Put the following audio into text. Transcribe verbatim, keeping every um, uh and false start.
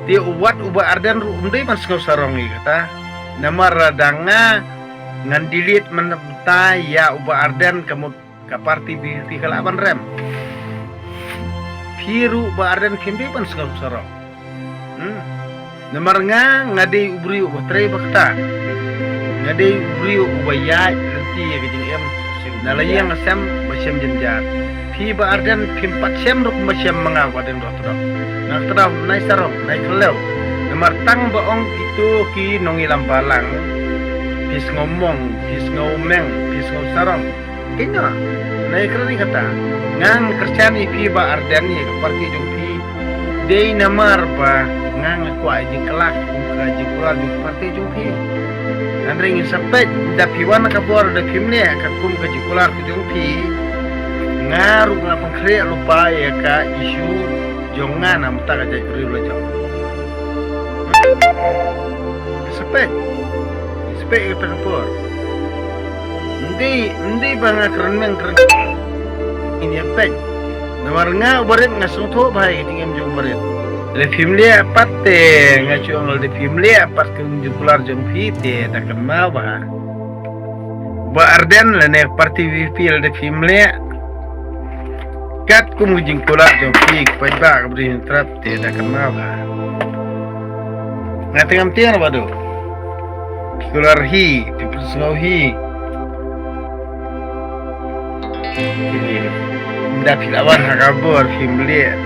Te u wat u Bah Ardent ruh um dei ban sngew sarong ïa kata. Namar lada nga ngan delete mynta ïa u Bah Ardent ka mut ka party VPP ka lah ban rem. Phi ruh Bah Ardent phim dei ban sngew sarong. Hmm. Namar nga, nga dei u briew uba trei ba ktah. Nga dei u briew uba ïaid lynti ïa ka jingim na la ïing la sem ba shem jynjar. Phi Bah Ardent phim pat shem ruh kumba shem ma nga Bah Ardent Rohtdok. Nga kdew nai sarong, nai khlem. Namar tang ba ong kito ki nongïalam balang, phi sngew mong, phi sngew meng, phi sngew sarong. Kynnoh, nai kren ïa kata. Nga nga kyrshan ïa phi Bah Ardent ïa ka party jong phi. Dei namar ba nga nga kwah ïa jingkylla kum ka jingkular jong ka party jong phi. Hynrei ngin sa peit, da phi wan ka bor da phim leh ka kum ka jingkular ka jong phi. Nga ruh nga pynkhreh lypa ïa ka issue jong nga na mynta ka jaitbynriew la jong. Sa peit. Sa peit ïa ka por. Ym dei, ym dei ba nga kren meng kren. Ngin ïa peit. Namar nga u barit nga sngewthuh bha ïa ka jingim jong u barit. Lada phim leh pat te nga shu ong lada phim leh pat ka jingkular jong phi te da kynmaw bha. Bah Ardent lane ka party VPP lada phim leh katkum ka jingkular jong phi ka paidbah ka Bri Hynñiewtrep te da kynmaw bha. Nga te ngam tieng Bah Duk. Phi kular hi, phi pynsngew hi. Ynda phi la wan ha ka bor phim leh.